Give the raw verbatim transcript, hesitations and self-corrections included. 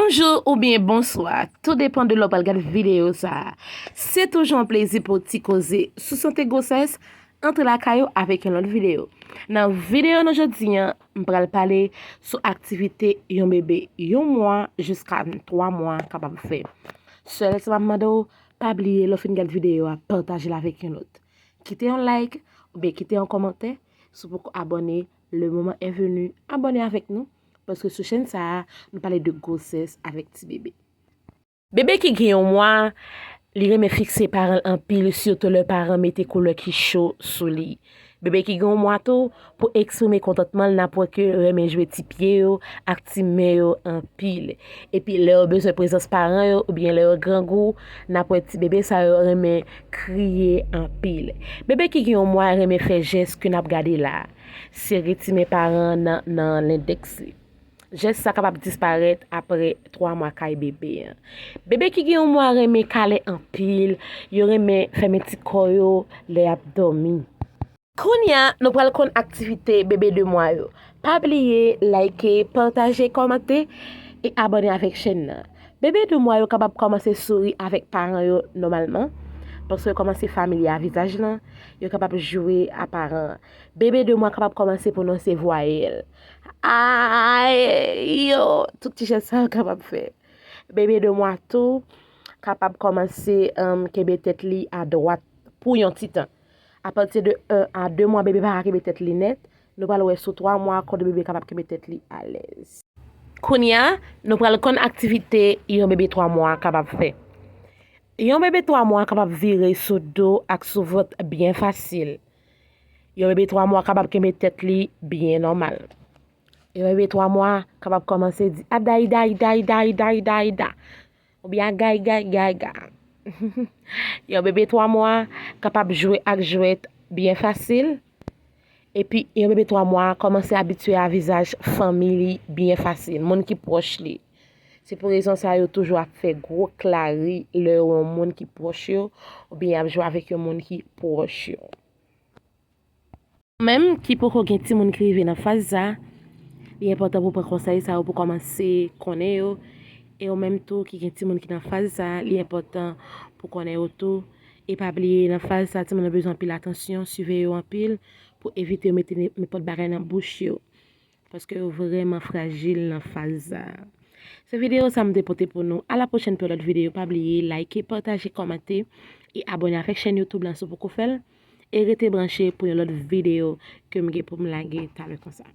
Bonjou oubyen bonswa, tou depann de lè w pral gade videyo sa a. Se toujou yon plezi pou w ti koze sou sante gwosès, antre lakay ou avèk yon lòt videyo. Nan videyo nou jodi a, m pral pale sou aktivite yon bebe yon mwa jiska twa mwa kapab fè. Sèl sa m ap mande w, pa bliye lè w fin gade videyo a, pataje l avèk yon lòt. Kite yon like oubyen kite yon kòmantè. Si w poko abòne, le moment est venu, abòne avèk nou, paske sou chèn sa a, nou pale de gwosès avèk ti bebe. Bebe ki gen yon mwa, li renmen fikse paran l anpil, sitou lè paran mete koulè ki cho sou li. Bebe ki gen yon mwa tou, pou eksprime kontantman l, n ap wè ke yo renmen jwe ti pye yo ak ti men yo anpil. Epi lè yo bezwen prezans paran yo oubyen lè yo grangou, n ap wè ti bebe sa yo renmen kriye anpil. Bebe ki gen yon mwa renmen fè jès ke n ap gade la. Sere ti men paran nan, nan lendèks li. Jès sa kapab disparèt apre twa mwa kay bebe an. Bebe ki gen yon mwa renmen kale anpil, yo renmen fèmen ti kò yo lè y ap dòmi. Kounye a, nou pral konn aktivite bebe de mwa yo. Pa bliye like, pataje, kòmante e abòne avèk chèn nan. Bebe de mwa yo kapab kòmanse souri avèk paran yo nòmalman, paske yo kòmanse familye a vizaj lan, yo kapab jwe a paran an. Bebe de mwa kapab kòmanse pwononse vwayèl. A, e, yo, tout ti jès sa yo kapab fè. Bebe de mwa tou kapab kòmanse, um, kenbe tèt li adwat pou yon ti tan. Apati de en a de mwa, bebe pa ka kenbe tèt li nèt. Nou pral wè sou twa mwa, kote bebe kapab kenbe tèt li alèz. Kounye a, nou pral konn aktivite yon bebe twa mwa kapab fè. Yon bebe twa mwa kapab vire sou do ak sou vant byen fasil. Yon bebe twa mwa kapab kenbe tèt li byen nòmal. Yon bebe twa mwa kapab kòmanse di, "Aday, day, day, day, day, day, da." Oubyen agay, gay, gay, ga. Yon bebe twa mwa kapab jwe ak jwèt byen fasil. Epi, yon bebe twa mwa kòmanse abitye a vizaj fanmi li byen fasil, moun ki pwòch li. Se pou rezon sa yo toujou ap fè gwo klari lè yo wè yon moun ki pwòch yo, oubyen y ap jwe avèk yon moun ki pwòch yo. Ou menm ki poko gen timoun ki rive nan faz sa, li enpòtan pou w pran konsèy sa yo pou kòmanse konnen yo. E ou menm tou ki gen timoun ki nan faz sa, li enpòtan pou konnen yo tou. E pa bliye, nan faz sa, timoun yo bezwen anpil atansyon, siveye yo anpil pou evite yo mete ne-, nenpòt bagay nan bouch yo. Paske yo vrèman frajil nan faz sa. Se videyo sa m te pote pou nou. A la pwochèn pou yon lòt videyo. Pa bliye like, pataje, kòmante e abòne avèk chèn YouTube lan si w poko fè l. E rete branche pou yon lòt videyo ke m gen pou m lage talè konsa.